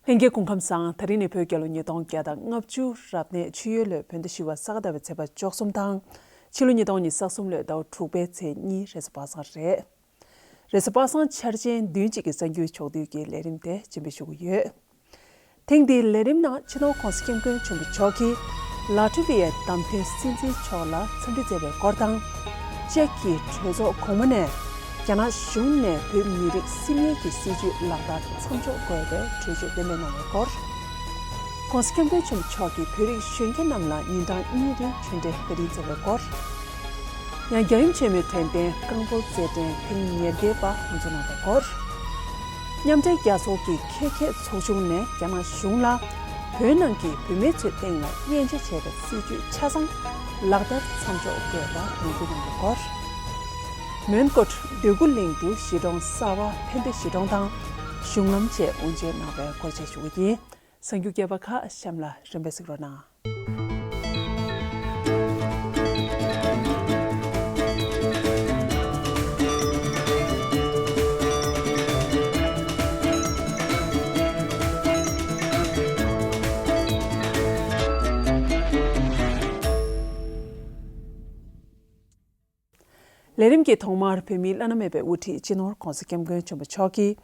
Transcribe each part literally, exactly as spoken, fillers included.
ལྷན་རྒྱས་སྐུ་ཁམས་བཟང་། ད་རིང་ནི་བོད་རྒྱལ་ལོ་ཉིས་སྟོང་བརྒྱ་དང་ལྔ་བཅུ་རབ་གནས་ཆུ་ཡོས་ལོའི་བོད་ཟླ་བཞི་པ་ས་ག་ཟླ་བའི་ཚེས་པ་བཅུ་གསུམ་དང་། ཕྱི་ལོ་ཉིས་སྟོང་ཉི་ཤུ་རྩ་གསུམ་ལོའི་ཟླ་བ་དྲུག་པའི་ཚེས་གཉིས་རེས་གཟའ་པ་སངས་རེད། རེས་གཟའ་པ་སངས་འཆར་ཅན་བདུན་གཅིག་གི་གསར་འགྱུར་ཕྱོགས་བསྡུས་ཀྱི་ལས་རིམ་དེ་རྗེས་འབུལ་ཞུ་གི་ཡོད། ཐེངས་འདིའི་ལས་རིམ་ནང་སྤྱི་ནོར་༸གོང་ས་༸སྐྱབས་མགོན་ཆེན་པོ་མཆོག་གིས་ལ་ཊི་ཝི་ཡའི་བདམས་ཐོན་སྲིད་འཛིན་མཆོག་ལ་འཚམས་འདྲི་མཛད་པའི་སྐོར་དང་། ཅེཀ་གི་གྲོས་ཚོགས་གོང་མ་ནས་རྒྱ་ནག་གཞུང་ནས་བོད་མི་རིགས་སིམ་ཡུལ་གྱི་སྲིད་བྱུས་ལག་བསྟར་མཚམས་འཇོག་དགོས་པའི་གྲོས་ཆོད་གཏན་འབེབས་གནང་བའི་སྐོར། ༸གོང་ས་༸སྐྱབས་མགོན་ཆེན་པོ་མཆོག་གིས་བོད་རིགས་གཞོན་སྐྱེས་རྣམས་ལ་ཉིན་གྲངས་གཉིས་རིང་ཆོས་འབྲེལ་བཀའ་དྲིན་སྩལ་བའི་སྐོར། ཡང་རྒྱལ་ཡུམ་ཆེན་མོའི་དྲན་རྟེན་རྐང་སྤོལ་རྩེད་འགྲན་ཐེངས་ཉེར་བརྒྱད་པ་དབུ་འཛུགས་གནང་བའི་སྐོར། མཉམ་འབྲེལ་རྒྱལ་ཚོགས་ཀྱི་ཁེ་ཁེ་ཚོགས་ཆུང་ནས་རྒྱ་ནག་གཞུང་ལ་བོད་ནང་གི་བུད་མེད་ཚོའི་སྟེང་ལ་དབྱེ་འབྱེད་བྱས་པའི་སྲིད་བྱུས་ཆ་ཚང་ལག་བསྟར་མཚམས་འཇོག་དགོས་པ་ནན་སྐུལ་གནང་བའི་སྐོར། མོན་གྷོ་འདོད་རྒུ་གླིང་དུ་གཞིས་གྲོང་གསར་པ་ཕན་བདེ་གཞིས་གྲོང་དང་གཞུང་ལམ་བཅས་དབུ་འབྱེད་གནང་བའི་སྐོར་བཅས་ཞུ་རྒྱུ་ཡིན། གསར་འགྱུར་རྒྱས་པ་ཁག་གཤམ་ལ་རིམ་པས་གཟིགས་རོགས་གནང་། ལས་རིམ་གྱི་ཐོག་མར་བོད་མིའི་བླ་ན་མེད་པའི་དབུ་ཁྲིད་སྤྱི་ནོར་༸གོང་ས་༸སྐྱབས་མགོན་ཆེན་པོ་མཆོག་གིས་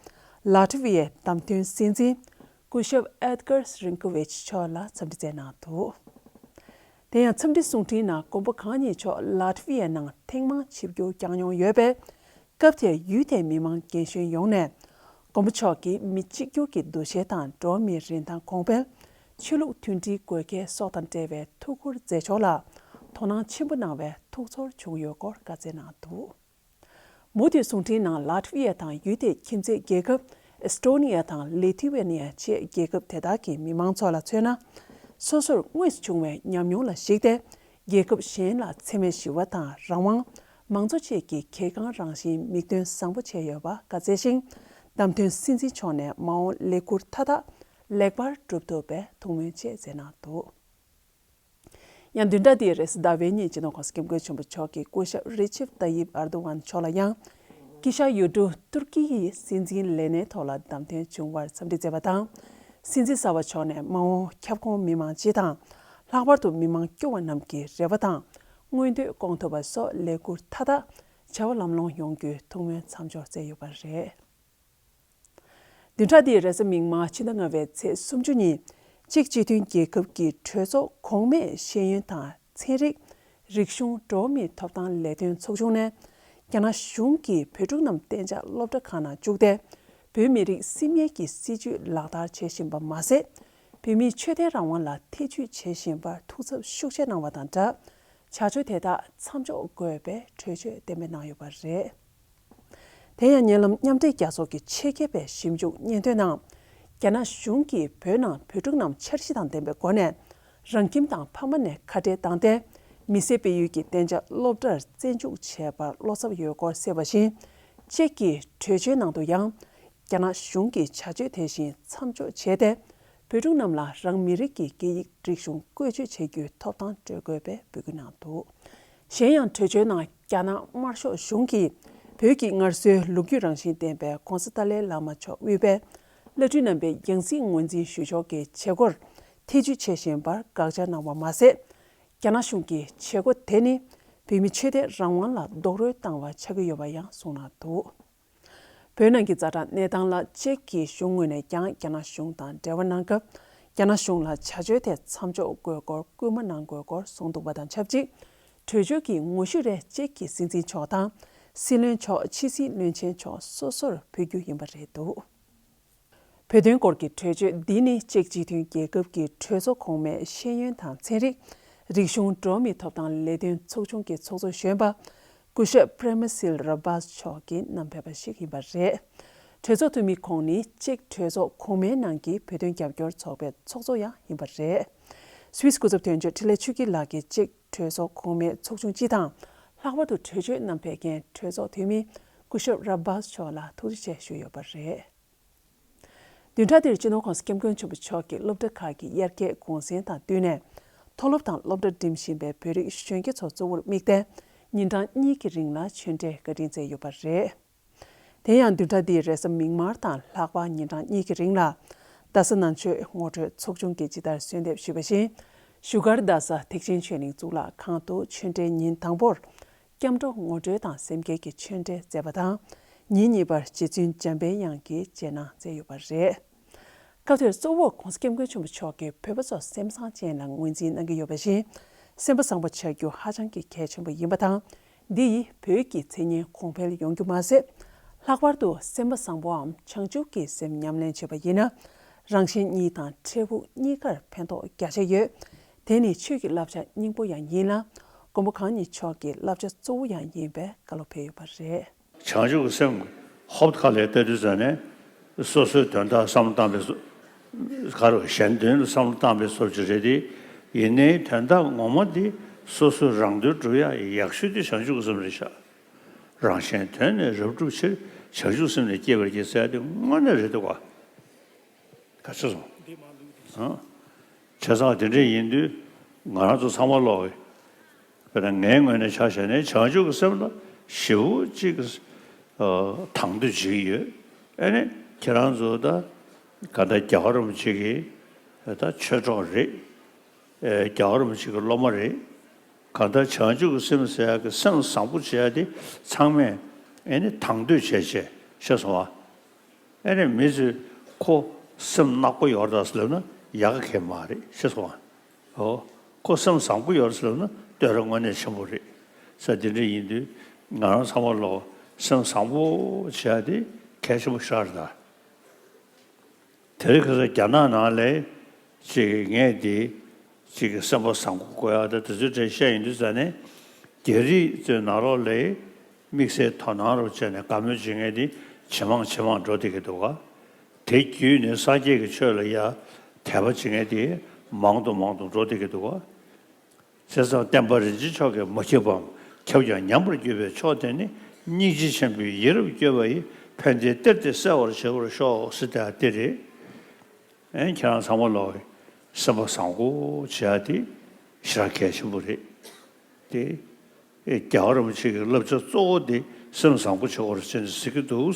ལ་ཊི་ཝི་ཡའི་བདམས་ཐོན་སྲིད་འཛིན་སྐུ་ཞབས་ཨེད་གར་རིན་ཀོ་ཝིཆ་མཆོག་ལ་འཚམས་འདྲི་མཛད་གནང་འདུག་དེ་ཡང་འཚམས་འདྲི་གསུང་འཕྲིན་ནང་མགོན་པོ་གང་ཉིད་མཆོག་ལ་ཊི་ཝི་ཡའི་ནང་ཐེངས་མང་ཆིབས་བསྒྱུར་བསྐྱངས་མྱོང་ཡོད་པས། སྐབས་དེར་ཡུལ་དེའི་མི་མང་རྒན་གཞོན་ཡོངས་ནས་མགོན་པོ་མཆོག་གི་མི་གཅིག་གྱུར་གྱི་འདུ་ཤེས་དང་འགྲོ་བ་མིའི་རིན་ཐང་གོང་འཕེལ། ཆོས་ལུགས་མཐུན་སྒྲིལ་དགོས་གལ་སོགས་དང་འབྲེལ་བའི་ཐུགས་ཁུར་མཛད་ཕྱོགས་ལ་དོ་སྣང་ཆེན་པོ་གནང་བའི་ཐུགས་ཚོར་བྱུང་ཡོད་སྐོར་བཀའ་སྩལ་གནང་འདུག་མུ་མཐུད་གསུང་འཕྲིན་ནང་ལ་ཊི་ཝི་ཡ་དང་ཡུལ་དེའི་ཁྱིམ་མཚེས་རྒྱལ་ཁབ་ཨེ་སི་ཊོ་ནི་ཡ་དང་ལི་ཐི་ཝེ་ནི་ཡ་བཅས་རྒྱལ་ཁབ་དེ་དག་གི་མི་མང་ཚོ་ལ་མཚོན་ན། སོ་སོར་དངོས་སུ་བྱུང་བའི་ཉམས་མྱོང་ལ་གཞིགས་ཏེ། རྒྱལ་ཁབ་གཞན་ལ་འཚེ་མེད་ཞི་བ་དང་རང་དབང་། མང་གཙོ་བཅས་ཀྱི་གལ་འགངས་རང་བཞིན་མིག་སྟོན་བཟང་པོ་བྱས་ཡོད་པ་བཀའ་སྩལ་ཞིང་། བདམས་ཐོན་སྲིད་འཛིན་མཆོག་ནས་མ་འོངས་ལས་འཁུར་མཐའ་དག་ལེགས་པར་འགྲུབ་ཐུབ་པའི་ཐུགས་སྨོན་བཅས་མཛད་གནང་འདུག་ཡང་བདུན་ཕྲག་འདིའི་རེས་གཟའ་ཟླ་བའི་ཉིན་སྤྱི་ནོར་༸གོང་ས་༸སྐྱབས་མགོན་ཆེན་པོ་མཆོག་གིས་སྐུ་ཞབས་རི་ཅེབ་ཏཱ་ཡིབ་ཨར་དོ་ཝན་མཆོག་ལ་ཡང་། དཀྱིལ་ཤར་ཡུལ་གྲུ་ཏུར་ཀི་ཡི་སྲིད་འཛིན་ལས་གནས་ཐོག་ལ་བདམས་ཐོན་བྱུང་བར་འཚམས་འདྲི་མཛད་པ་དང་། སྲིད་འཛིན་གསར་པ་མཆོག་ནས་མ་འོངས་ཁྱབ་ཁོངས་མི་མང་སྤྱི་དང་། ལྷག་པར་དུ་མི་མང་སྐྱོ་བ་རྣམས་ཀྱི་རེ་བ་དང་མངོན་འདོད་སྐོང་ཐུབ་པ་སོགས་ལས་འཁུར་མཐའ་དག་བྱ་བ་ལམ་ལྷོང་ཡོང་རྒྱུའི་ཐུགས་སྨོན་མཚམས་སྦྱོར་མཛད་ཡོད་པ་རེད། བདུན་ཕྲག་འདིའི་རེས་གཟའ་མིག་དམར་ཕྱི་ཟླ་ལྔ་པའི་ཚེས་སུམ་ཅུ་ཉིན་ཅེཀ་སྤྱི་མཐུན་རྒྱལ་ཁབ་ཀྱི་གྲོས་ཚོགས་གོང་མས་ཤེས་ཡོན་དང་ཚན་རིག་རིག་གཞུང་། འགྲོ་བ་མིའི་ཐོབ་ཐང་ལས་དོན་ཚོགས་ཆུང་ནས་རྒྱ་ནག་གཞུང་གིས་བོད་ཕྲུག་རྣམས་གཏན་འཇགས་སློབ་གྲྭ་ཁག་ནང་བཅུག་སྟེ། བོད་མི་རིགས་སིམ་ཡུལ་གྱི་སྲིད་བྱུས་ལག་བསྟར་བྱེད་བཞིན་པ་མ་ཟད། བོད་མིའི་ཆོས་དད་རང་དབང་ལ་ཐེ་ཇུས་བྱེད་བཞིན་པར་ཐུགས་འཚབ་ཤུགས་ཆེ་གནང་བ་དང་སྦྲགས། བྱ་སྤྱོད་དེ་དག་མཚམས་འཇོག་དགོས་པའི་གྲོས་ཆོད་གཏན་འབེབས་གནང་ཡོད་པ་རེད། དེ་ཡང་ཉེ་ལམ་མཉམ་འབྲེལ་རྒྱལ་ཚོགས་ཀྱི་ཆེད་མཁས་པའི་ཞིབ་འཇུག་སྙན་ཐོའི་ནང་། རྒྱ་ནག་གཞུང་གིས་བོད་ནང་བོད་ཕྲུག་རྣམས་འཆར་གཞི་དང་ལྡན་པའི་སྒོ་ནས། རང་ཁྱིམ་དང་ཕ་མ་ནས་ཁ་བྲལ་བཏང་སྟེ། མི་སེར་སྤེལ་ཡུལ་གྱི་གཏན་འཇགས་སློབ་གྲྭར་བཙན་འཇུག་བྱས་པར་བློ་འཚབ་ཡོད་སྐོར་གསལ་བ་བཞིན། ཅེཀ་གི་གྲོས་ཆོད་ནང་དུ་ཡང་། རྒྱ་ནག་གཞུང་གིས་བྱ་སྤྱོད་དེ་བཞིན་མཚམས་འཇོག་བྱས་ཏེ། བོད་ཕྲུག་རྣམས་ལ་རང་མི་རིགས་ཀྱི་སྐད་ཡིག་རིག་གཞུང་བཀོལ་སྤྱོད་བྱེད་རྒྱུའི་ཐོབ་ཐང་སྤྲོད་དགོས་པའི་འབོད་སྐུལ་གནང་འདུག་གཞན་ཡང་གྲོས་ཆོད་ནང་རྒྱ་ནག་དམར་ཤོག་གཞུང་གིས་བོད་ཀྱི་སྔར་སྲོལ་ལོ་རྒྱུས་རང་བཞིན་ལྡན་པའི་༧གོང་ས་ཏཱ་ལའི་བླ་མ་མཆོག་དབུས་པའི་བླ་སྤྲུལ་རྣམ་པའི་ཡང་སྲིད་ངོས་འཛིན་ཞུ་ཕྱོགས་ཀྱི་བྱེད་སྒོར་ཐེ་ཇུས་བྱེད་བཞིན་པར་དགག་བྱ་གནང་བ་མ་ཟད། རྒྱ་ནག་གཞུང་གི་བྱེད་སྒོ་དེ་ནི་བོད་མི་ཆོས་དད་རང་དབང་ལ་རྡོག་རོལ་བཏང་བ་ཆགས་ཀྱི་ཡོད་པ་ཡང་གསུངས་གནང་འདུག་བོད་ནང་གི་ཛ་དྲག་གནས་སྟངས་ལ་ཅེཀ་གི་གཞུང་ངོས་ནས་ཀྱང་རྒྱ་ནག་གཞུང་དང་འབྲེལ་བ་གནང་སྐབས། རྒྱ་ནག་གཞུང་ལ་བྱ་སྤྱོད་དེ་མཚམས་འཇོག་དགོས་སྐོར་སྐུལ་མ་གནང་དགོས་སྐོར་གསུངས་འདུག་པ་དང་ཆབས་ཅིག་གྲོས་ཆོད་ཀྱི་ངོ་བཤུས་རེ་ཅེཀ་གི་སྲིད་འཛིན་མཆོག་དང་། སྲིད་བློན་མཆོག་ཕྱི་སྲིད་བློན་ཆེན་མཆོག་སོ་སོར་ཕུལ་རྒྱུ་ཡིན་པ་རེད་འདུག་བོད་དོན་སྐོར་གྱི་གྲོས་ཆོད་འདི་ནི་ཅེཀ་སྤྱི་མཐུན་རྒྱལ་ཁབ་ཀྱི་གྲོས་ཚོགས་གོང་མའི་ཤེས་ཡོན་དང་ཚན་རིག་རིག་གཞུང་། འགྲོ་བ་མིའི་ཐོབ་ཐང་ལས་དོན་ཚོགས་ཆུང་གི་ཚོགས་གཙོ་གཞོན་པ། སྐུ་ཞབས་པྲེ་མ་སིལ་ར་བྷ་སི་མཆོག་གིས་བསྣམས་ཕེབས་པ་ཞིག་ཡིན་པ་རེད། གྲོས་ཚོགས་འཐུས་མི་ཁོང་ནི་ཅེཀ་གྲོས་ཚོགས་གོང་མའི་ནང་གི་བོད་དོན་རྒྱབ་སྐྱོར་ཚོགས་པའི་ཚོགས་གཙོ་ཡང་ཡིན་པ་རེད། སུད་སི་སྐུ་ཚབ་དོན་གཅོད་འཕྲིན་ལས་ཆོས་སྐྱིད་ལགས་ཀྱིས་ཅེཀ་གྲོས་ཚོགས་གོང་མའི་ཚོགས་ཆུང་སྤྱི་དང་། ལྷག་པར་དུ་གྲོས་ཆོད་བསྣམས་ཕེབས་མཁན་གྲོས་ཚོགས་འཐུས་མི་སྐུ་ཞབས་ར་བྷ་སི་མཆོག་ལ་ཐུགས་རྗེ་ཆེ་ཞུས་ཡོད་པ་རེད། བདུན་ཕྲག་འདིར་སྤྱི་ནོར་༸གོང་ས་༸སྐྱབས་མགོན་ཆེན་པོ་མཆོག་གིས་སློབ་གྲྭ་ཁག་གི་དབྱར་ཁའི་གུང་སེང་དང་བསྟུན་ནས། མཐོ་སློབ་དང་སློབ་གྲྭ་འགྲིམ་བཞིན་པའི་བོད་རིགས་གཞོན་སྐྱེས་ཚོ་གཙོ་བོར་དམིགས་ཏེ། ཉིན་གྲངས་གཉིས་ཀྱི་རིང་ལ་ཆོས་འབྲེལ་བཀའ་དྲིན་སྩལ་ཡོད་པ་རེད། དེ་ཡང་བདུན་ཕྲག་འདིའི་རེས་གཟའ་མིག་དམར་དང་ལྷག་པ་ཉིན་གྲངས་གཉིས་ཀྱི་རིང་ལ། རྡ་ས་ནང་ཆོས་ངོ་སྤྲོད་ཚོགས་ཆུང་གིས་ཇི་ལྟར་གསོལ་འདེབས་ཞུས་པ་བཞིན། བཞུགས་སྒར་རྡ་ས་ཐེག་ཆེན་ཆོས་གླིང་གཙུག་ལག་ཁང་དུ་ཆོས་འབྲེལ་ཉིན་དང་པོར། སྐྱབས་འགྲོ་ངོ་སྤྲོད་དང་སེམས་བསྐྱེད་ཀྱི་ཆོས་འབྲེལ་མཛད་པ་དང་། ཉིན་གཉིས་པར་རྗེ་བཙུན་འཇམ་པའི་དབྱངས་ཀྱི་རྗེས་གནང་མཛད་ཡོད་པ་རེད། སྐབས་དེར་གཙོ་བོར་༧གོང་ས་༧སྐྱབས་མགོན་ཆེན་པོ་མཆོག་གིས་བོད་པ་ཚོ་སེམས་བཟང་ཅན་ལ་ངོས་འཛིན་གནང་གི་ཡོད་པ་བཞིན། སེམས་པ་བཟང་པོ་བྱ་རྒྱུ་ཧ་ཅང་གི་གལ་ཆེན་པོ་ཡིན་པ་དང་། འདི་ཡིས་བོད་ཀྱི་མཚན་སྙན་གོང་འཕེལ་ཡོང་རྒྱུ་མ་ཟད། ལྷག་པར་དུ་སེམས་པ་བཟང་པོའམ་བྱང་ཆུབ་ཀྱི་སེམས་ཉམས་ལེན་བྱེད་པ་ཡིན་ན། རང་གཞན་གཉིས་དང་འཕྲལ་ཕུགས་གཉིས་ཀར་ཕན་ཐོགས་རྒྱ་ཆེ་ཡོད། དེ་ནི་ཆོས་ཀྱི་བསླབ་བྱ་སྙིང་པོ་ཡང་ཡིན་ལ། མགོན་པོ་གང་ཉིད་མཆོག་གི་བསླབ་བྱ་གཙོ་བོ་ཡང་ཡིན་པའི་བཀའ་སློབ་ཕེབས་ཡོད་པ་རེད། བྱང་ཆུབ་ཀྱི་སེམས་ཧོབ་ཁ་ལས་ལྟ་དུས་ཙམ་ནས་སོ་སོའི་དོན་དག་བསམ་བློ་བཏང་བའི་བཟོ། ག་རེ་གཞན་དོན་ལ་བསམ་བློ་བཏང་བའི་བཟོ་ཅིག་རེད་དེ། ཡིན་ནའི་དོན་དག་ངོ་མ་དེ་སོ་སོའི་རང་དོན་སྒྲུབ་ཡག་ཡག་ཤོས་དེ་བྱང་ཆུབ་ཀྱི་སེམས་རེད་ཤག་རང་གཞན་དོན་ནི་རབ་བསྒྲུབ་ཕྱིར། བྱང་ཆུབ་སེམས་ནི་བསྐྱེད་པར་བགྱི་ཟེར་ཡ་དེ་དངོས་གནས་རེད་འདུག་ག་ག་ཚོད་སོང་། ཨ། བྱས་ཙང་དེ་འདྲ་ཡིན་དུས་ང་རང་ཚོ་ཚང་མ་ལོག་གི། དཔེར་ན་ངའི་ངོས་ནས་ཆ་བཞག་ནས་བྱང་ཆུབ་ཀྱི་སེམས་ལ་ཞེ་པོ་ཅིག་གི་ཨ་དང་དོད་བྱེད་ཀྱི་ཡོད། ཨ་ནི་ཁྱེད་རང་ཚོ་ད་ག་ད་རྒྱལ་བ་རིན་པོ་ཆེ་གི་ད་ཆོས་གྲོགས་རེད། ཨེ་རྒྱལ་བ་རིན་པོ་ཆེ་གི་སློབ་མ་རེད། གང་ལྟར་བྱང་ཆུབ་ཀྱི་སེམས་ཟེར་ཡག་གི་སེམས་བཟང་པོ་བྱེད་ཡག་དེ་ཚང་མས་ཨེ་ནི་དང་དོད་བྱས་བྱས་ཤེས་སོང་བ། ཨེ་ནི་མི་ཚོས་ཁོ་སེམས་ནག་པོ་ཡོད་རེད་ཟེར་ལབ་ན་ཡག་གི་མ་རེད་ཤེས་སོང་བ། ཨོ། ཁོ་སེམས་བཟང་པོ་ཡོད་རེད་ཟེར་ལབ་ན་བསྟོད་ར་དངོས་གནས་ཆེན་པོ་རེད། ས་དེ་འདྲ་ཡིན་དུས་ང་རང་ཚང་མ་ལོག་སེམས་བཟང་པོ་བྱེད་ཡག་དེ་གལ་ཆེན་པོ་ཞིག་རེད་ད། དེ་རིང་ཁ་སང་རྒྱ་ནག་ནང་ལ་ཅིག་ངས་འདི་ཅིག་གི་སེམས་པ་བཟང་པོ་དགོས་ཡག་ད་དེ་ཚོའི་གྲས་བཤད་ཡོང་དུས་ཙ་ནས། རྒྱ་རིགས་ཚོའི་ནང་ལོགས་ལ་དམིགས་བསལ་དོ་སྣང་རུ་བྱས་ནས་བཀའ་མོལ་བྱེད་མཁན་འདི་ཇེ་མང་ཇེ་མང་འགྲོ་བསྡད་ཀྱི་འདུག་ག་དེ་བརྒྱུད་ནས་སངས་རྒྱས་ཀྱི་ཆོས་ལ་ཡ་དད་པ་བྱེད་མཁན་འདི་མང་དུ་མང་དུ་འགྲོ་བསྡད་ཀྱི་འདུག་ག་བྱས་ཙང་བསྟན་པ་རིན་ཆེན་མཆོག་གིས་མ་ཁྱབ་པའམ་ཁྱབ་ཀྱང་ཉམས་པར་གྱུར་པའི་ཕྱོགས་དེ་ནི་སྙིང་རྗེ་ཆེན་པོའི་ཡིད་རབ་བསྐྱོད་པ་ཡིས་ཕན་བདེའི་གཏེར་དེ་གསལ་བར་བྱེད་པར་ཤོག་ཟེར་ཏེ་འདི་རེད། ཨེ་ཁྱེད་རང་ཚང་མ་ལོག་སེམས་པ་བཟང་པོ་བྱེད་ཡ་དེ་ཞེ་དྲག་གལ་ཆེན་པོ་རེད། དེ་ཨེ་རྒྱལ་བ་རིན་པོ་ཆེ་གི་བསླབ་བྱ་གཙོ་བོ་དེ་སེམས་བཟང་པོ་བྱེད་དགོས་རེད་ཟེར་ནས་ཟེར་གྱི་འདུག་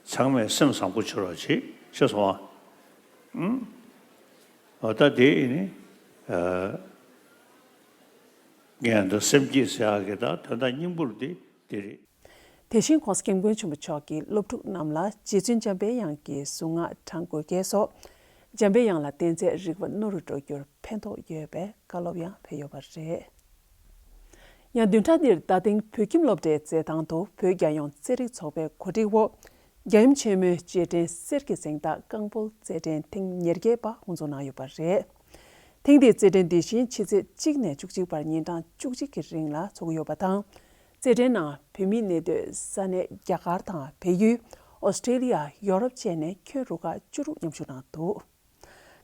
ཚང་མས་སེམས་བཟང་པོ་བྱེད་རོགས་བྱེད་ཤེས་སོང་ཨ། ཨུམ། འོ་ད་དེ་ནི་ཨ་ངས་འདི་སེམས་བསྐྱེད་ཟེར་ཡག་གི་ད་དོན་དག་སྙིང་པོ་དེ་དེ་རེད། དེ་བཞིན་༧གོང་ས་༧སྐྱབས་མགོན་ཆེན་པོ་མཆོག་གིས་སློབ་ཕྲུག་རྣམས་ལ་རྗེ་བཙུན་འཇམ་པའི་དབྱངས་ཀྱི་གཟུངས་སྔགས་བགྲང་དགོས་གལ་སོགས། འཇམ་པའི་དབྱངས་ལ་བསྟེན་ཚེ་རིག་པ་རྣོ་རུ་འགྲོ་རྒྱུར་ཕན་ཐོགས་ཡོད་པའི་བཀའ་སློབ་ཡང་ཕེབས་ཡོད་པ་རེད། ཡང་བདུན་ཕྲག་འདིར་རྡ་སྟེང་བོད་ཁྱིམ་སློབ་གྲྭའི་རྩེད་ཐང་དུ་བོད་རྒྱལ་ཡོངས་རྩེད་རིགས་ཚོགས་པའི་གོ་སྒྲིག་འོག་རྒྱལ་ཡུམ་ཆེན་མོའི་རྗེས་དྲན་གསེར་གྱི་གཟེངས་རྟགས་རྐང་སྤོལ་རྩེད་འགྲན་ཐེངས་ཉེར་བརྒྱད་པ་དབུ་འཛུགས་གནང་ཡོད་པ་རེད། ཐེངས་འདིའི་རྩེད་འགྲན་འདི་བཞིན་ཕྱི་ཚེས་གཅིག་ནས་བཅུ་གཅིག་བར་ཉིན་གྲངས་བཅུ་གཅིག་གི་རིང་ལ་འཚོགས་ཀྱི་ཡོད་པ་དང་། རྩེད་འགྲན་ནང་བོད་མིའི་གནས་སྡོད་ས་གནས་རྒྱ་གར་དང་བལ་ཡུལ། ཨོ་སི་ཀྲེ་ལི་ཡ། ཡོ་རོབ་བཅས་ནས་ཁྱོན་རུ་ཁག་བཅུ་དྲུག་མཉམ་ཞུགས་གནང་འདུག་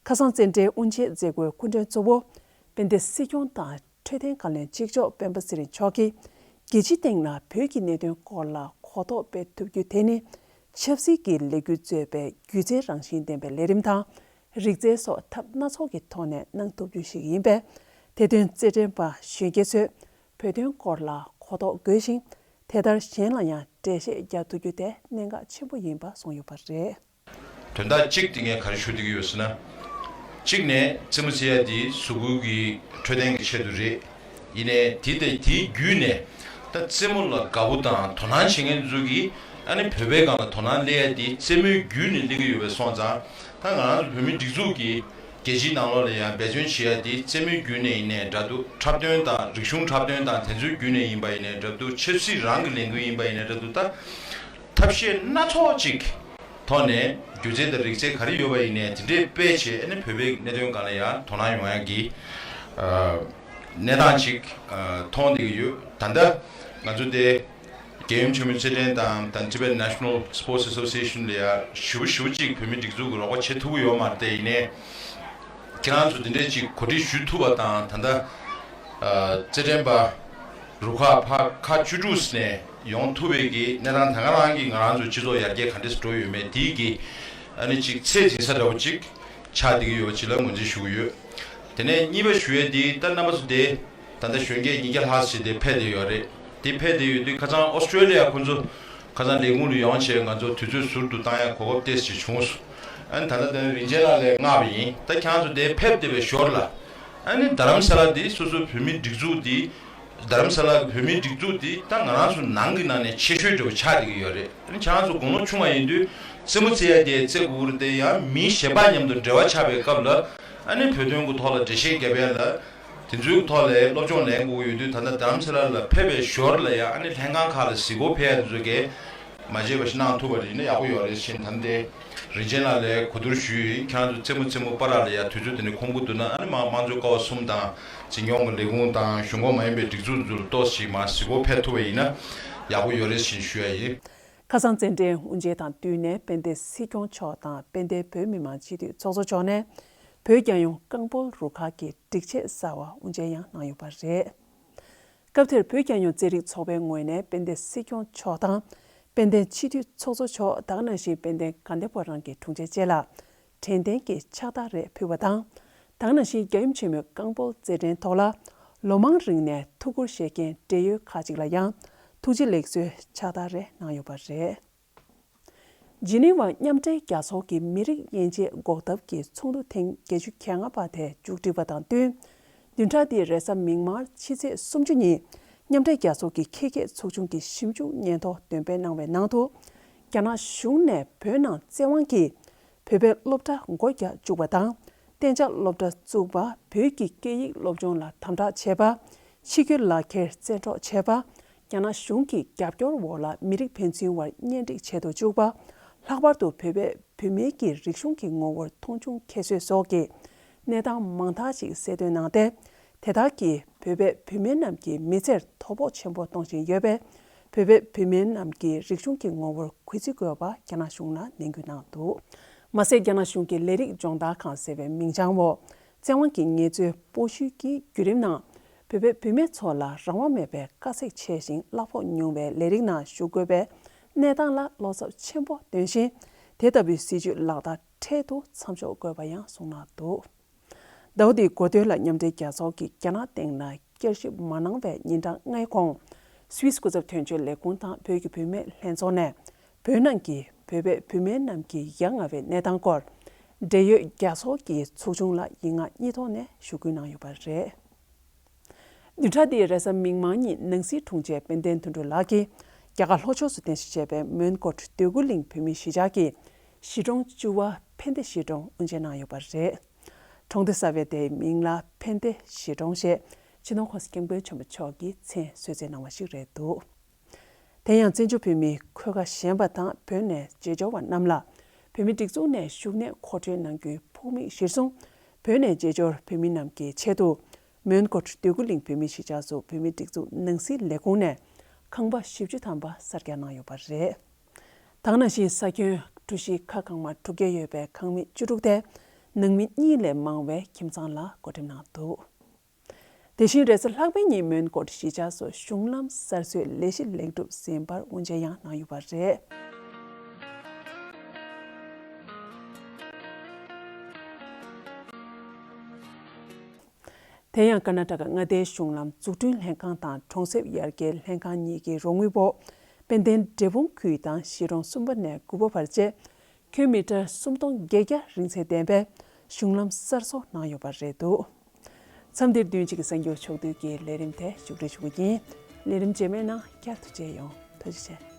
ཁ་སང་རྩེད་འགྲན་དབུ་འབྱེད་མཛད་སྒོའི་སྐུ་མགྲོན་གཙོ་བོ། དཔལ་ལྡན་སྲིད་སྐྱོང་དང་འཕྲོད་བསྟེན་བཀའ་བློན་གཅིག་ལྕོགས་སྤེན་པ་ཚེ་རིང་མཆོག་གིས། རྒྱལ་སྤྱིའི་སྟེང་ལ་བོད་ཀྱི་གནད་དོན་སྐོར་ལ་གོ་རྟོགས་སྤེལ་ཐུབ་རྒྱུ་དེ་ནི། ཆབ་སྲིད་ཀྱི་ལས་འགུལ་གཙོས་པའི་སྒྱུ་རྩལ་རང་བཞིན་ལྡན་པའི་ལས་རིམ་དང་། རིག་རྩལ་སོགས་ཐབས་སྣ་ཚོགས་ཀྱི་ཐོག་ནས་གནང་ཐུབ་རྒྱུ་ཞིག་ཡིན་པས། དེ་དོན་རྩེད་འགྲན་པ་གཞོན་སྐྱེས་ཚོས་བོད་དོན་སྐོར་ལ་གོ་རྟོགས་དགོས་ཤིང་། དེ་ལྟར་གཞན་ལ་ཡང་འགྲེལ་བཤད་རྒྱག་ཐུབ་རྒྱུ་དེ་གནད་འགག་ཆེན་པོ་ཡིན་པ་གསུངས་ཡོད་པ་རེད། དོན་དག་གཅིག་དེ་ངས་ག་རེ་ཞུ་བསྡད་ཀྱི་ཡོད་ཟེར་ན། གཅིག་ནས་རྩེད་མོ་རྩེ་ཡ་དེ་གཟུགས་པོ་གི་འཕྲོད་བསྟེན་གྱི་ཆེད་དུ་རེད། ཡིན་ནའི་དེ་དེ་དེའི་བརྒྱུད་ནས་ད་རྩེད་མོ་ལ་དགའ་པོ་དང་དོ་སྣང་བྱེད་མཁན་ཚོ་གིས་ཨ་ནི་བོད་པའི་སྒང་ལ་དོ་སྣང་སླེབས་ཡ་དེ་རྩེད་མོའི་བརྒྱུད་ནས་སླེབས་ཀྱི་ཡོད་པས་སོང་ཙང་། ད་ང་རང་ཚོ་བོད་མིའི་སྒྲིག་འཛུགས་ཀྱིས་རྒྱལ་སྤྱིའི་ནང་ལོགས་ལ་ཡང་འབད་བརྩོན་བྱེད་ཡ་དེ་རྩེད་མོའི་བརྒྱུད་ནས་ཡིན་ནའི་འདྲ་འདུག་འཁྲབ་སྟོན་དང་རིག་གཞུང་འཁྲབ་སྟོན་དང་དེ་ཚོའི་བརྒྱུད་ནས་ཡིན་པ་ཡིན་ནའི་འདྲ་འདུག་ཆབ་སྲིད་རང་གི་ལས་འགུལ་ཡིན་པ་ཡིན་ནའི་འདྲ་འདུག་ད། ཐབས་ཤེས་སྣ་ཚོགས་ཅིག་ཐོག་ནས་སྒྱུ་རྩལ་དང་རིག་རྩལ་ག་རེ་ཡོད་པ་ཡིན་ནའི་དེ་འདྲའི་སྤེལ་བྱས་ཨ་ནི་བོད་པའི་གནད་དོན་སྒང་ལ་ཡང་དོ་སྣང་ཡོང་ཡག་གི་ཨ་གནས་སྟངས་ཅིག་ཨ་མཐོང་བསྡད་ཀྱི་ཡོད། ད་ལྟ་ང་ཚོ་དེ་རྒྱལ་ཡུམ་ཆེན་མོའི་རྩེད་འགྲན་དང་དང་Tibet National Sports Association ལ་ཡང་ཞེ་པོ་ཞེ་པོ་ཅིག་བོད་མི་སྒྲིག་འཛུགས་ཀྱིས་རོགས་པ་བྱེད་ཐུབ་ཀྱི་ཡོད་མ་རེད་དེ། ཡིན་ནའི་ཁྱེད་རང་ཚོ་དེ་འདྲའི་ཅིག་གོ་སྒྲིག་ཞུ་ཐུབ་པ་དང་ད་ལྟ་ཨ་རྩེད་འགྲན་པ་རུ་ཁག་ཕར་ཁག་བཅུ་དྲུག་ནས་ཡོང་ཐུབ་པའི་གི་གནས་སྟངས་ད་ག་རང་གི་ང་རང་ཚོའི་སྤྱི་ཚོགས་ཡར་རྒྱས་ག་འདྲས་སུ་འགྲོ་ཡོད་མེད་དེའི་གི་ཨ་ནི་ཅིག་ཚད་འཛིན་ས་འདྲ་བོ་ཅིག་ཆགས་བསྡད་ཀྱི་ཡོད་པ་ཅིག་ལ་ངོས་འཛིན་ཞུ་གི་ཡོད། དེ་ནས་གཉིས་པ་ཞུ་ཡས་དེ་ད་རྣམ་པ་ཚོ་དེ་ད་ལྟ་གཞོན་སྐྱེས་ཉིས་བརྒྱ་ལྷག་ཙམ་དེ་ཕེབས་བསྡད་ཡོད་རེད། དེ་ཕེབས་བསྡད་ཡོད་དུས་ཁ་སང་ཨོ་སི་ཀྲེ་ལི་ཡ་ཁོང་ཚོ་ཁ་སང་ལས་ཁུངས་ལ་ཡོང་བྱས་ང་ཚོ་དུས་ཚོད་ཟུར་དུ་བཏང་ཡ་གོ་སྐབས་ཏོག་ཙམ་ཅིག་བྱུང་སོང་ ཨ་ནི་ད་ལྟ་དེ་རིན་ཆེན་ལགས་ལ་མངགས་པ་ཡིན། ད་ཁྱེད་རང་ཚོ་དེ་ཕེབས་བསྡད་པའི་ཞོར་ལ། ཨ་ནི་རྡ་རམ་ས་ལ་འདི་སོ་སོའི་བོད་མིའི་སྒྲིག་འཛུགས་འདི། རྡ་རམ་ས་ལ་གི་བོད་མིའི་སྒྲིག་འཛུགས་འདི་ད་ང་རང་ཚོ་ནང་གི་ནང་ནས་ཆེ་ཤོས་འདྲ་བོ་ཆགས་བསྡད་ཀྱི་ཡོད་རེད། ཨ་ནི་ཁྱེད་རང་ཚོ་དགུང་ལོ་ཆུང་བ་ཡིན་དུས་རྩེད་མོ་རྩེ་ཡ་དེ་རྩེ་དགོས་ཀྱི་རེད་དེ། ཡང་མི་གཞན་པ་མཉམ་དུ་འབྲེལ་བ་ཆགས་པའི་སྐབས་ལ། ཨ་ནི་བོད་དོན་གྱི་ཐོག་ལ་འགྲེལ་བཤད་རྒྱབ་ཡ་ལ། དེ་ཚོའི་ཐོག་ལ་སློབ་སྦྱོང་ལེན་དགོས་ཀྱི་ཡོད་དུས། ད་ལྟ་རྡ་རམ་ས་ལ་ལ་ཕེབས་པའི་ཞོར་ལ་ཡང་ཨ་ནི་ལྷན་ཁང་ཁག་ལ་གཟིགས་སྐོར་ཕེབས་ཡ་དེ་ཚོ་གས་མ་བརྗེད་པ་ཞིག་གནང་ཐུབ་པ་ཡིན་ན་ཡག་པོ་ཡོད་རེད་ཟེར། ད་ལྟ་རིན་ཆེན་ལགས་ལ་གོ་བསྡུར་ཞུས་ཡིན། ཁྱེད་རང་ཚོ་རྩེད་མོ་རྩེད་མོ་བར་ལ་ཡ་དུས་ཚོད་དེ་ནས་ཁོམ་གྱི་འདུག་ན། ཨ་ནི་མ་དམངས་གཙོའི་ཀ་བ་གསུམ་དང་འཛིན་སྐྱོང་གི་ལས་ཁུངས་དང་གཞུང་ཁོངས་མ་ཡིན་པའི་སྒྲིག་འཛུགས་ཚོ་ལ་ཏོག་ཙམ་མར་གཟིགས་སྐོར་ཕེབས་ཐུབ་པ་ཡིན་ན་ཡག་པོ་ཡོད་རེད་ཟེར་ཞུ་ཡ་ཡིན། ཁ་སང་རྩེད་འགྲན་དབུ་འབྱེད་དང་བསྟུན་ནས་དཔལ་ལྡན་སྲིད་སྐྱོང་མཆོག་དང་དཔལ་ལྡན་བོད་མི་མང་སྤྱི་འཐུས་ཚོགས་གཙོ་མཆོག་ནས་བོད་རྒྱལ་ཡོངས་རྐང་སྤོལ་རུ་ཁག་གི་སྒྲིག་ཆས་གསར་བ་དབུ་འབྱེད་ཡང་གནང་ཡོད་པ་རེད། སྐབས་དེར་བོད་རྒྱལ་ཡོངས་རྩེད་རིགས་ཚོགས་པའི་ངོས་ནས་དཔལ་ལྡན་སྲིད་སྐྱོང་མཆོག་དང་། དཔལ་ལྡན་སྤྱི་འཐུས་ཚོགས་གཙོ་མཆོག་དེ་ག་ནང་བཞིན་དཔལ་ལྡན་དགའ་ལྡན་ཕོ་བྲང་གི་དྲུང་ཆེ་བཅས་ལ་དྲན་རྟེན་གྱི་ཕྱག་རྟགས་རེ་ཕུལ་བ་དང་། དེ་ག་ནང་བཞིན་རྒྱལ་ཡུམ་ཆེན་མོའི་རྐང་སྤོལ་རྩེད་འགྲན་ཐོག་ལ་ལོ་མང་རིང་ནས་ཐུགས་ཁུར་བཞེས་མཁན་འབྲེལ་ཡོད་ཁག་ཅིག་ལ་ཡང་ཐུགས་རྗེ་ལེགས་གསོའི་ཕྱག་རྟགས་རེ་གནང་ཡོད་པ་རེད། ཇི་ནི་ཝ་མཉམ་འབྲེལ་རྒྱལ་ཚོགས་ཀྱི་མི་རིགས་དབྱེ་འབྱེད་འགོག་ཐབས་ཀྱི་ཚོགས་འདུ་ཐེངས་བརྒྱད་ཅུ་གྱ་ལྔ་པ་དེ་མཇུག་བསྒྲིལ་བ་དང་བསྟུན། བདུན་ཕྲག་འདིའི་རེས་གཟའ་མིག་དམར་ཕྱི་ཚེས་སུམ་ཅུ་ཉིན་མཉམ་འབྲེལ་རྒྱལ་ཚོགས་ཀྱི་ཁྱད་འགྱེད་ཚོགས་ཆུང་གི་ཞིབ་འཇུག་སྙན་ཐོ་འདོན་སྤེལ་གནང་བའི་ནང་དུ། རྒྱ་ནག་གཞུང་ནས་བོད་ནང་བཙན་དབང་གིས་བོད་པའི་སློབ་གྲྭ་སྒོ་རྒྱག་བཅུག་པ་དང་། གཏན་འཇགས་སློབ་གྲྭ་བཙུགས་པ། བོད་ཀྱི་སྐད་ཡིག་སློབ་སྦྱོང་ལ་དམ་དྲག་བྱས་པ། ཕྱི་རྒྱལ་ལག་འཁྱེར་བཙན་འཕྲོག་བྱས་པ། རྒྱ་ནག་གཞུང་གི་རྒྱབ་སྐྱོར་འོག་ལ་མི་རིགས་ཕན་ཚུན་བར་གཉེན་སྒྲིག་བྱེད་དུ་བཅུག་པ། ལྷག་པར་དུ་བོད་པས་བུད་མེད་ཀྱི་རིག་གཞུང་གི་ངོ་བོར་མཐོང་ཆུང་ཁྱད་གསོད་སོགས་ཀྱི་གནས་སྟངས་མང་དག་ཅིག་གསལ་སྟོན་གནང་སྟེ། དེ་དག་གིས་བོད་པའི་བུད་མེད་རྣམས་ཀྱི་མི་ཚེར་དོ་ཕོག་ཆེན་པོ་གཏོང་བཞིན་ཡོད་པས། བོད་པའི་བུད་མེད་རྣམས་ཀྱི་རིག་གཞུང་གི་ངོ་བོར་གུས་བརྩི་དགོས་པ་རྒྱ་ནག་གཞུང་ལ་ནན་སྐུལ་གནང་འདུག། མ་ཟད། རྒྱ་ནག་གཞུང་གི་ལས་རིགས་སྦྱོང་བརྡར་ཁང་ཟེར་བའི་མིང་བྱང་འོག་བཙན་དབང་གི་ངལ་རྩོལ་སྤོ་བཤུད་ཀྱི་བརྒྱུད་རིམ་ནང་། བོད་པའི་བུད་མེད་ཚོ་ལ་རང་དབང་མེད་པའི་དཀའ་ཚེགས་ཆེ་ཞིང་གླ་ཕོགས་ཉུང་བའི་ལས་རིགས་ནང་ཞུགས་དགོས་པའི་གནས་སྟངས་ལ་བློ་འཚབ་ཆེན་པོ་འདོན་བཞིན། དེ་ལྟ་བུའི་སྲིད་བྱུས་ལག་བསྟར་འཕྲལ་དུ་མཚམས་འཇོག་དགོས་པ་ཡང་གསུངས་གནང་འདུག། ཟླ་བ་འདིའི་འགོ་སྟོད་ལ་མཉམ་འབྲེལ་རྒྱལ་ཚོགས་ཀྱིས་རྒྱ་ནག་སྟེང་ལ་བསྐྱར་ཞིབ་མ་གནང་བའི་ཉིན་གྲངས་ལྔའི་གོང་། སུད་སི་སྐུ་ཚབ་དོན་གཅོད་ལས་ཁུངས་དང་བོད་ཀྱི་བུད་མེད་ལྷན་ཚོགས་ནས་བོད་ནང་གི་བོད་པའི་བུད་མེད་རྣམས་ཀྱི་ཡ་ང་བའི་གནས་སྟངས་སྐོར། འབྲེལ་ཡོད་རྒྱལ་ཚོགས་ཀྱི་ཚོགས་ཆུང་ལ་ཡིག་ངག་གཉིས་ཐོག་ནས་ཞུ་སྐུལ་གནང་ཡོད་པ་རེད། བདུན་ཕྲག་འདིའི་རེས་གཟའ་མིག་དམར་ཉིན་ནང་སྲིད་དྲུང་ཆེ་དཔལ་ལྡན་དོན་གྲུབ་ལགས་ཀྱིས་རྒྱ་གར་ལྷོ་ཕྱོགས་སུ་རྟེན་གཞི་བྱས་པའི་མོན་གྷོ་འདོད་རྒུ་གླིང་བོད་མིའི་གཞིས་ཆགས་ཀྱི་གཞིས་གྲོང་བཅུ་པ་ཕན་བདེ་གཞིས་གྲོང་དབུ་འབྱེད་གནང་ཡོད་པ་རེད། གྲོང་སྡེ་གསར་པའི་དེའི་མིང་ལ་ཕན་བདེ་གཞིས་གྲོང་ཞེས་སྤྱི་ནོར་༸གོང་ས་༸སྐྱབས་མགོན་ཆེན་པོ་མཆོག་གིས་མཚན་གསོལ་སྩལ་གནང་བ་ཞིག་རེད་འདུག། དེ་ཡང་བཙན་བྱོལ་བོད་མིའི་འཁོས་ཀ་ཞན་པ་དང་བོད་ནས་བརྗེད་འབྱོར་བ་རྣམས་ལ་བོད་མིའི་སྒྲིག་འཛུགས་ནས་ཤུགས་ནས་མཁོ་སྤྲོད་གནང་རྒྱུའི་ཕུགས་དམིགས་གཞིར་བཟུང་། བོད་ནས་བརྗེད་འབྱོར་བོད་མི་རྣམས་ཀྱི་ཆེད་དུ། མོན་གྷོ་འདོད་རྒུ་གླིང་བོད་མིའི་གཞིས་ཆགས་སུ་བོད་མིའི་སྒྲིག་འཛུགས་ནང་སྲིད་ལས་ཁུངས་ནས་ཁང་པ་བཞི་བཅུ་ཐམ་པ་གསར་རྒྱག་གནང་ཡོད་པ་རེད། དེ་ག་ནང་བཞིན་ས་ཁྱོན་གྲུ་བཞི་ཁ་གང་མ་དྲུག་བརྒྱ་ཡོད་པའི་ཁང་མིག་བཅུ་དྲུག་དེ་ནང་མི་གཉིས་ལས་མང་བའི་ཁྱིམ་ཚང་ལ་བགོ་འགྲེམས་གནང་འདུག། དེ་བཞིན་རེས་གཟའ་ལྷག་པའི་ཉིན་མོན་གྷོ་གཞིས་ཆགས་སུ་གཞུང་ལམ་གསར་བཟོའི་ལས་གཞི་ལེགས་གྲུབ་ཟིན་པར་དབུ་འབྱེད་ཡང་གནང་ཡོད་པ་རེད། དེ་ཡང་ཀར་ན་ཊ་ཀ་མངའ་སྡེའི་གཞུང་ལམ་འཛུགས་སྐྲུན་ལྷན་ཁང་དང་གྲོང་གསེབ་ཡར་རྒྱས་ལྷན་ཁང་གཉིས་ཀྱི་རོགས་དངུལ་འོག་དཔལ་ལྡན་འབྲས་སྤུངས་ཁུལ་དང་གཞིས་གྲོང་གསུམ་པ་ནས་དགུ་པ་བར་བཅས་ཁྱོན་མི་ཊར་སུམ་སྟོང་བརྒྱད་བརྒྱ་རིང་ཚད་ལྡན་པའི་གཞུང་ལམ་གསར་བཟོ་གནང་ཡོད་པ་རེད་འདུག། མཚམས་འདིར་བདུན་གཅིག་གི་གསར་འགྱུར་ཕྱོགས་བསྡུས་ཀྱི་ལས་རིམ་དེ་མཇུག་སྒྲིལ་ཞུ་རྒྱུ་ཡིན། ལས་རིམ་རྗེས་མའི་ནང་བསྐྱར་དུ་མཇལ་ཡོང་། ཐུགས་རྗེ་ཆེ།